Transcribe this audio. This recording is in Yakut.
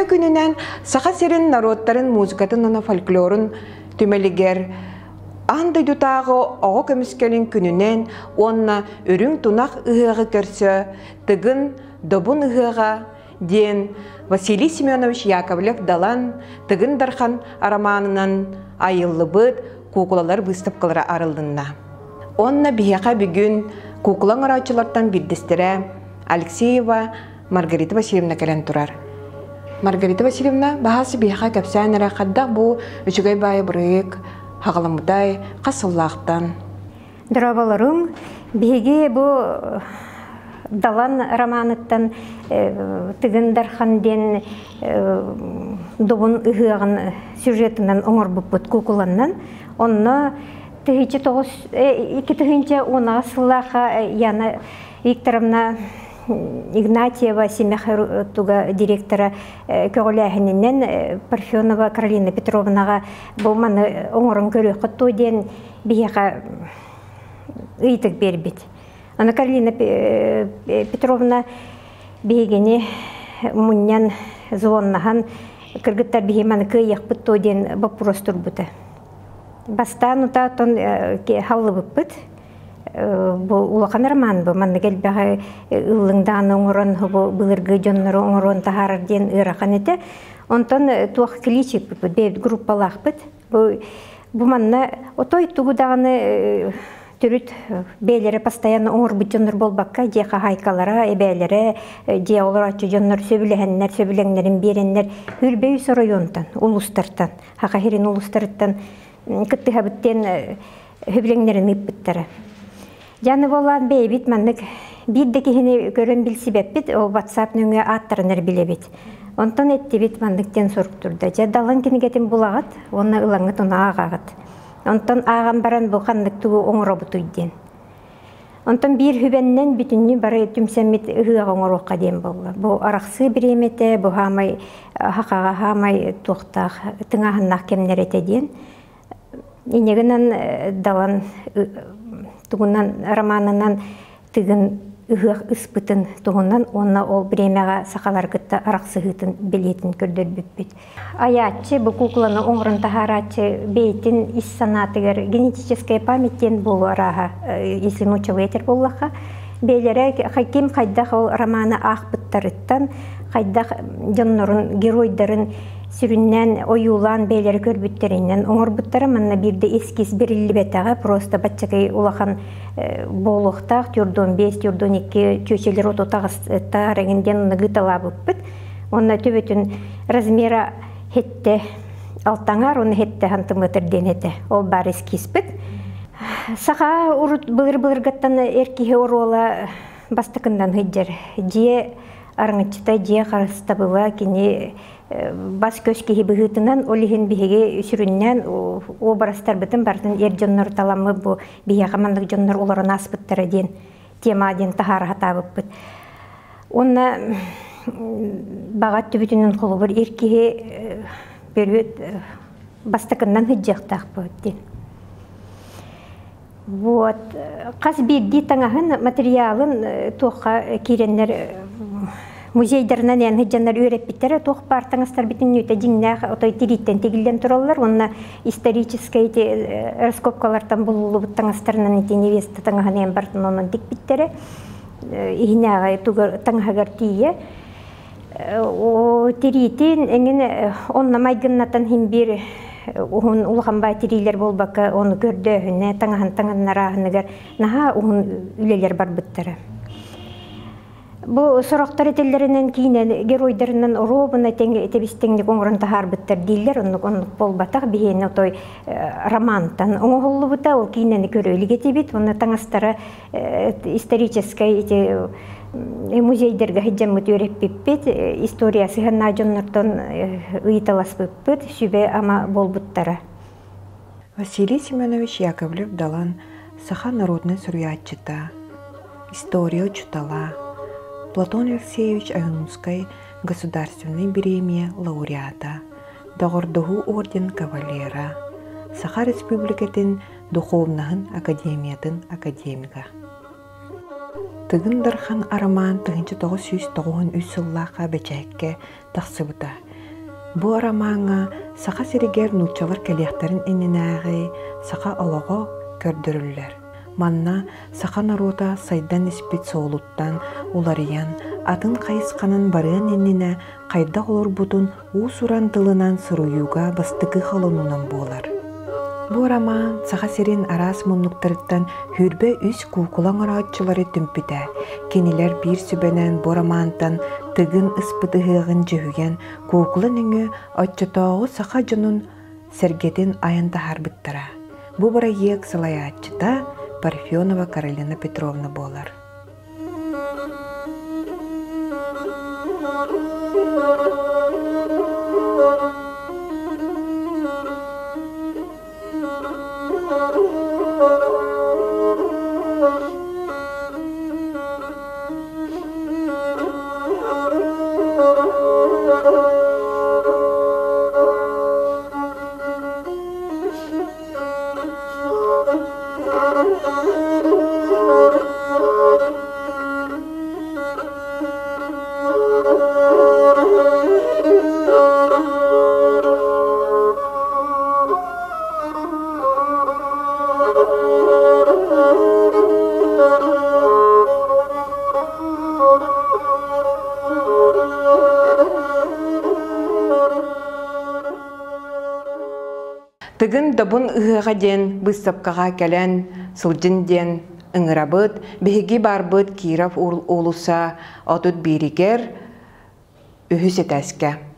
Үтүө күнүнэн Саха сирин норуоттарын музыкатын уонна фольклорун түмэлигэр Аан дойдутааҕы оҕо көмүскэлин күнүнэн уонна Үрүҥ тунах ыһыаҕы көрсө Тыгын Добун ыһыаҕа диэн Василий Семенович Яковлев-Далан Тыгын Дархан арамаанынан айыллыбыт куукулалар быыстапкалара арыллынна. Уонна биһиэхэ бүгүн куукула оҥорооччулартан биирдэстэрэ Алексеева Маргарита Васильевна кэлэн турар. Маргарита Васильевна, баһаас биһиэхэ кэпсээн эрэ хайдах бу үчүгэй баайы бырайыак хаҕаламмытай, хас сыллаахтан? Дорооболоруҥ. Биһиги бу Далан романыттан Тыгын Дархан диэн Добун ыһыаҕын сюжетынан оҥорбуппут куукуланнан. Онно 2010 сыллаахха Яна Викторовна Игнатьева Семех туга директора көҕүлээһининэн Парфенова Каролина Петровнаҕа бу маны оҥорон көрүөххүт дуо диэн биһиэхэ ыйытык биэрбит. Аны Каролина Петровна биһигини мунньан звоннаһан кыргыттар биһи маны кыайыахпыт дуо диэн боппуруос турбута. Бастаан утаа оттон халлыбыппыт. Бу улахан роман бу маннык элбэҕи ыллыҥдаан оҥорон бу былыргы дьоннору оҥорон таһаарар диэн ыарахан этэ. Онтон туох кличикпит бэйэбит группалаахпыт. Бу бу манна отой тугу даҕаны төрүт бэйэлэрэ постоянно оҥорбут дьоннор буолбакка дьиэ хаһаайкалара, эбээлэрэ, дьиэ олорооччу дьоннор сөбүлэһэннэр, сөбүлэҥнэрин биэрэннэр Хүрбэ үс оройуонтан, улуустартан, Саха сирин улуустарыттан кыттыһабыт диэн сөбүлэҥнэрин ыыппыттара. Дьаны буоллаан бэйэбит маннык биир да киһини көрөн билсибэппит, ол WhatsApp нөҥүө ааттарын эрэ билэбит. Онтон эттибит маннык диэн сурук турда. Дьэ далан кинигэтин булаҕыт уонна ылаҥҥыт ону ааҕаҕыт. Онтон ааҕан баран бу ханнык тугу оҥоробутуй диэн. Онтон биир хүбэннэн бүтүннүү бары түмсэммит ыһыах оҥоруохха диэн буолла. Бу арахсыы бириэмэтэ, бу хаамай хахаҕа хаамай туохтаах тыҥааһыннаах кэмнэр этэ диэн. Инньэ гынан Далан тугунан романынан Тыгын ыһыах ыспытын туһунан уонна ол бириэмэҕэ сахалары кытта арахсыһыытын билиэтин көрдөрбүппүт. Айааччы бу куукуланы оҥорон таһаарааччы бэйэтин ис санаатыгар генетическая память диэн буолуо арааһа, если нууччалыы этэр буоллахха, бэйэлэрэ ким хайдах ол романы аахпыттарыттан, хайдах дьоннорун, геройдарын сүрүннээн ойуулаан бэйэлэрэ көрбүттэринэн оҥорбуттара. Манна биирдэ эскиз бэриллибэтэҕэ, просто баччакай улахан буолуохтаах тюрдон 5, тюрдон 2 чүөчэлэр оту таҕыстаар эҥин диэн ыгыталаабыппыт. Уонна төбөтүн размера хетте алтаҥар, уонна хетте сантиметр диэн этэ. Ол баар эскизпит. Саха урут былыр-былыргаттан эр киһи оруола бастакыннан сылдьар. Дьиэ арыҥыччыта, дьиэ харыстабыла кини бас-көс киһи быһыытынан, ол иһин биһиги сүрүннээн уобарастарбытын барытын эр дьоннор таламмыт бу биһиэхэ маннык дьоннор олорон ааспыттара диэн тема диэн таһаара сатаабыппыт. Уонна баҕа өттүбүтүнэн холобур эр киһи бөрүөт бастакыннан сылдьыахтаахпыт диэн. Вот хас биирдии таҥаһын материалын туохха киирэннэр музейдарынан эн сылдьаннар үөрэппиттэрэ туох баар таҥастар бүтүннүүтэ дьиҥнээх отой тирииттэн тигиллэн тураллар уонна историческай ити раскопкалартан булуллубут таҥастарынан ити невеста таҥаһын эн бартын онон тикпиттэрэ иһинээҕи таҥаһыгар тиийэ тириитин эҥин онно майгыннатан иһин биир уһун улахан баай тириилэр буолбакка ону көрдөөһүнэ таҥаһын таҥыннарааһыныгар наһаа уһун үлэлэр барбыттара. Бу сорохтор этэллэринэн киинэ геройдарынан оруобуна тэбис-тэҥник оҥорон таһаарбыттар дииллэр, оннук оннук буолбатах. Биһиэнэ отой романтан оҥоһуллубута, ол киинэни көрө илик этибит. Уонна таҥастара историческай ити музейдарга сылдьаммыт үөрэппиппит, история сыһыаннаах дьоннортон ыйыталаспыппыт, сүбэ-ама буолбуттара. Василий Семенович Яковлев-Далан саха народнай суруйааччыта, история учуутала, Платон Алексеевич Ойуунускай государственнай бириэмийэ лауреата, Доҕордоһуу орден кавалера, Саха Республикатын Духовнаһын академиятын академига. Тыгын Дархан арамаан 1993 сыллаахха бэчээккэ тахсыбыта. Бу арамааҥҥа Саха сиригэр нууччалар кэлиэхтэрин иннинээҕи саха олоҕо көрдөрүллэр. Манна саха норуота сайдан испит суолуттан уларыйан, атын хайысханан барыан иннинэ хайдах олорбутун уус-уран тылынан суруйууга бастакы холонуунан буолар. Бу роман Саха сирин араас муннуктарыттан 23 куукула оҥорооччулары түмпүтэ. Кинилэр биир сүбэнэн бу романтан Тыгын ыспыт ыһыаҕын дьүһүйэн куукула нөҥүө оччотооҕу саха дьонун сэргэтин айан таһаарбыттара. Бу бырайыак салайааччыта Парфенова Каролина Петровна буолар. Тыгын Добун ыһыаҕа диэн быыстапкаҕа кэлэн сылдьын диэн ыҥырабыт. Биһиги барбыт Киров уулусса 31-игэр үһүс этээскэ.